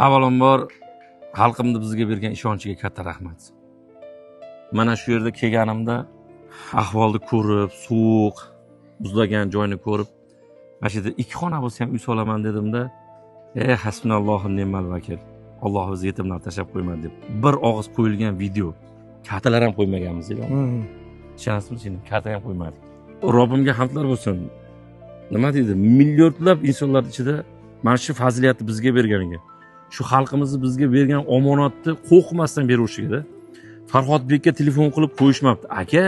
Avvalambor xalqimni bizga bergan ishonchiga katta rahmat. Mana shu yerda kelganimda ahvolni ko'rib, sovuq, muzlagan joyni ko'rib, mana shu yerda 2 xona bo'lsa ham uy solaman dedimda, hasbunallohu ni'mal vakil. Alloh bizni yetimlar tashlab qo'ymadi deb. Bir og'iz qo'yilgan video. Kartalar ham qo'ymaganmiz, ishonasizmi, seni karta ham qo'ymadik. Robbimga hamdlar bo'lsin. Nima deydi? Milliardlab insonlar ichida mana shu fazilatni bizga berganiga, shu xalqimizni bizga bergan omonatni qo'rqmasdan beraverishigada. Farhodbekka telefon qilib qo'yishmabdi. Aka,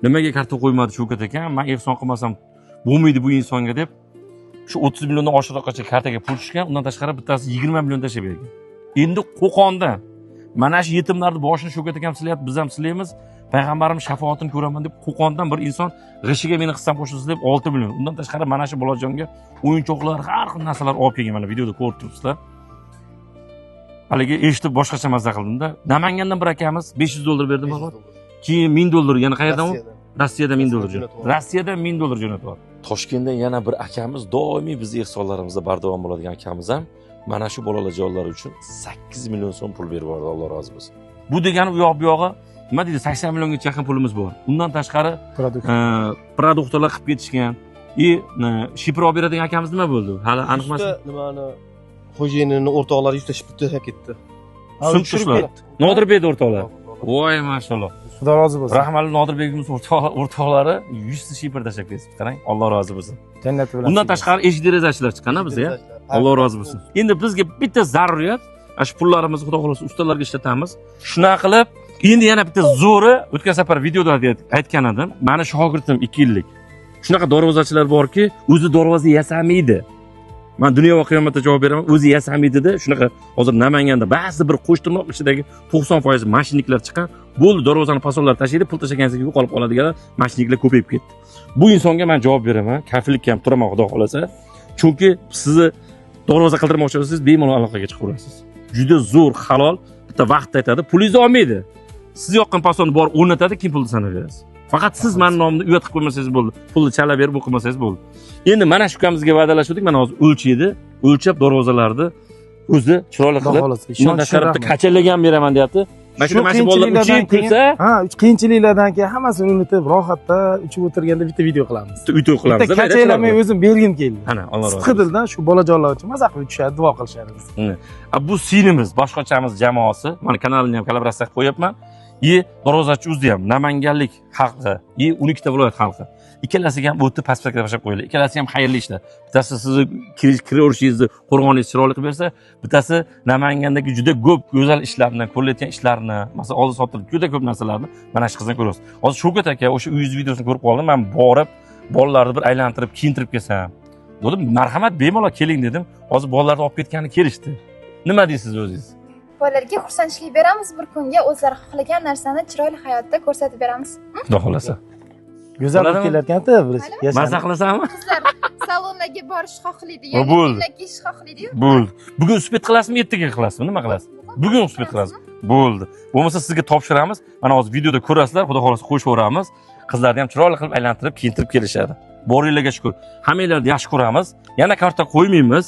nimaga karta qo'ymadi Shavkat aka? Men ehson qilmasam bo'lmaydi bu insonga deb shu 30 milliondan oshiqroqgacha kartaga pul tushgan, undan tashqari bittasi 20 million tashlab bergan. Endi Qo'qonda mana shu yetimlarni boshini Shavkat akam silayapti, biz ham silaymiz. Payg'ambarimiz shafoatini ko'raman deb Qo'qondan bir inson g'ishiga meni hissam qo'shilsin deb 6 million. Undan tashqari mana shu bolajonga o'yinchoqlar, har xil narsalar olib kelgan. Mana videoda ko'rib turibsizlar. Haligi eshitib boshqacha mazza qildimda. Namangandan bir akamiz $500 berdi mana. Keyin $1000 yana qayerdan u? Rossiyadan $1000 jo'natdi. Rossiyadan $1000 jo'natyapti. Toshkentdan yana bir akamiz, doimiy bizni ehsonlarimizda bardavom bo'ladigan akamiz ham mana shu bolajonlar uchun 8 million so'm pul berib yubordi. Alloh rozi bo'lsin. Bu degani u yoq bu yog'i nima deydi, 80 milliongacha yaqin pulimiz bor. Undan tashqari produktlar qilib ketishgan. Shipr olib beradigan akamiz nima bo'ldi? Hali aniq emas. Nimani xo'jayinini o'rtoqlari 100 ta shipr tashlab ketdi. Tushib ketdi. Nodirbek o'rtoqlar. Voy mashalloh. Xudo rozi bo'lsin. Rahmatli Nodirbegimiz o'rtoqlari 100 ta shipr tashlab ketdi. Qarang, Alloh rozi bo'lsin. Jannati bilan. Undan tashqari eshik derazachilar chiqqan bizga. Alloh rozi bo'lsin. Endi bizga bitta zaruriyat, ana shu pullarimizni Xudo xohlasa ustalarga ishlatamiz. Shunaqa qilib, endi yana bitta zo'ri, o'tgan safar videoda aytgan edim. Meni shogirdim 2 yillik. Shunaqa darvozachilar borki, o'zi darvoza yasamaydi. Men dunyo va qiyomatda javob beraman, o'zi yasamaydi-da. Shunaqa hozir Namanganda ba'zi bir qo'shtirnoq ichidagi 90% mashinniklar chiqqan. Bo'ldi, darvozani pasonlar tashlaydi, pul tashlagansiz yo'qolib qoladiganlar mashinniklar ko'payib ketdi. Bu insonga men javob beraman, kafillikka ham turaman Xudo xohlasa. Chunki sizni darvoza qildirmoqchi bo'lsangiz, bemalol aloqaga chiqaverasiz. Juda zo'r, halol, bitta vaqt aytadi, pulingizni olmaydi. Siz yoqqan pasonni borib o'rnatadi, keyin pulni sanab berasiz. Faqat siz meni nomimni uyat qilib qo'ymasangiz bo'ldi. Pulni chala berib o'qimasangiz bo'ldi. Endi mana shu ukamizga va'dalashdik, mana hozir o'lchaydi, o'lchab darvozalarni o'zi chiroyli qilib, undan tashqari bitta kachallagan ham beraman deyapti. Mana shu mana shu bolalar uchib kulsa, ha, qiyinchiliklardan keyin hammasini unutib, rohatda uchib o'tirganda bitta video qilamiz. Bitta video qilamiz. Bitta kachaylar men o'zim bergim keldi. Ana, Alloh rozi bo'lsin. Sidqidildan shu bolajonlar uchun maza qilib tushadi, duo qilishadi. Bu sinimiz, boshqachamiz jamoasi. Mana kanalini ham kolaboratsiya qilib qo'yapman. Darvozachi o'zi ham Namanganlik xalqi, 12 ta viloyat xalqi. Ikkalasiga ham o'tib pasportga tashlab qo'yildi. Ikkalasi ham xayrli ishlar. Bittasi sizni kiraverishingizni, qo'rg'oningizni chiroyli qilib bersa, bittasi Namangandagi juda ko'p go'zal ishlarni, ko'rilayotgan ishlarni, masalan, oldi sotilib juda ko'p narsalarni mana shu qizdan ko'rasiz. Hozir Shavkat aka o'sha uyingiz videosini ko'rib qoldim. Men borib bolalarni bir aylantirib, kiyintirib kelsam. Dedim, marhamat, bemalol keling dedim. Hozir bolalarni olib ketgani kelishdi. Nima deysiz o'zingiz? Bolalarga xursandchilik beramiz bir kunga, o'zlari xohlagan narsani chiroyli hayotda ko'rsatib beramiz. Xudo xolasa. Go'zal bo'lib kelayotganda bir maza qilasanmi? Qizlar salonlarga borish xohlaydi, bo'ldi. Kiyish xohlaydi-yu. Bo'ldi. Bugun suhbat qilasizmi, ertaga qilasizmi? Nima qilasiz? Bugun suhbat qilasiz. Bo'ldi. Bo'lmasa sizga topshiramiz. Mana hozir videoda ko'rasizlar, Xudo xolasa qo'shaveramiz. Qizlarni ham chiroyli qilib aylantirib, kiyintirib kelishadi. Boringlarga shukur. Hammanglarni yaxshi ko'ramiz. Yana karta qo'ymaymiz.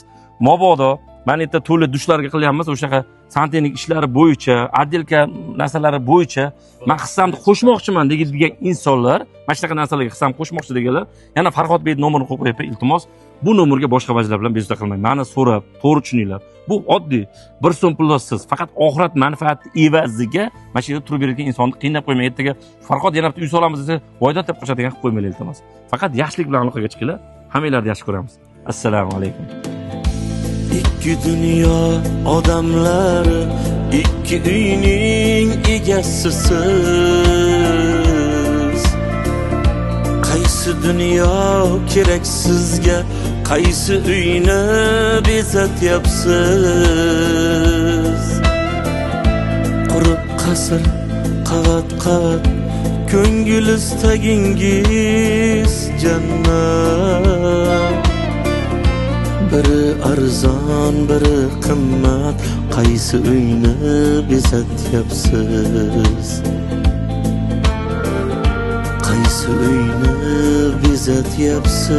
Mabodo mana yerda to'la dushlarga qilyapmiz, o'shaqa santexnik ishlari bo'yicha, отделка narsalari bo'yicha men hissamni qo'shmoqchiman degan insonlar, mana shunaqa narsalarga hissam qo'shmoqchi deganlar, yana Farhodbek nomerini qo'yib qo'yapman, iltimos, bu nomerga boshqa vajlar bilan bezovta qilmang. Meni so'rab, to'g'ri tushuninglar. Bu oddiy bir so'm pulsiz, faqat oxirat manfaati evaziga mana shu yerda turib berayotgan insonni qiynab qo'ymang. Ertaga Farhod yana bitta uy solamiz desa, voyda deb qochadigan qilib qo'ymanglar, iltimos. Faqat yaxshilik bilan aloqaga chiqinglar. Hammanglarni yaxshi ko'ramiz. Assalomu alaykum. Ikki dunyo odamlari, ikki uyning egasisiz. Qaysi dunyo kerak sizga, qaysi uyni bezatyapsiz? Qurib qasr qavat qavat, ko'ngil istagingiz jannat. Biri arzon, biri qimmat, qaysi uyni bezatyapsiz? Qaysi uyni bezatyapsiz?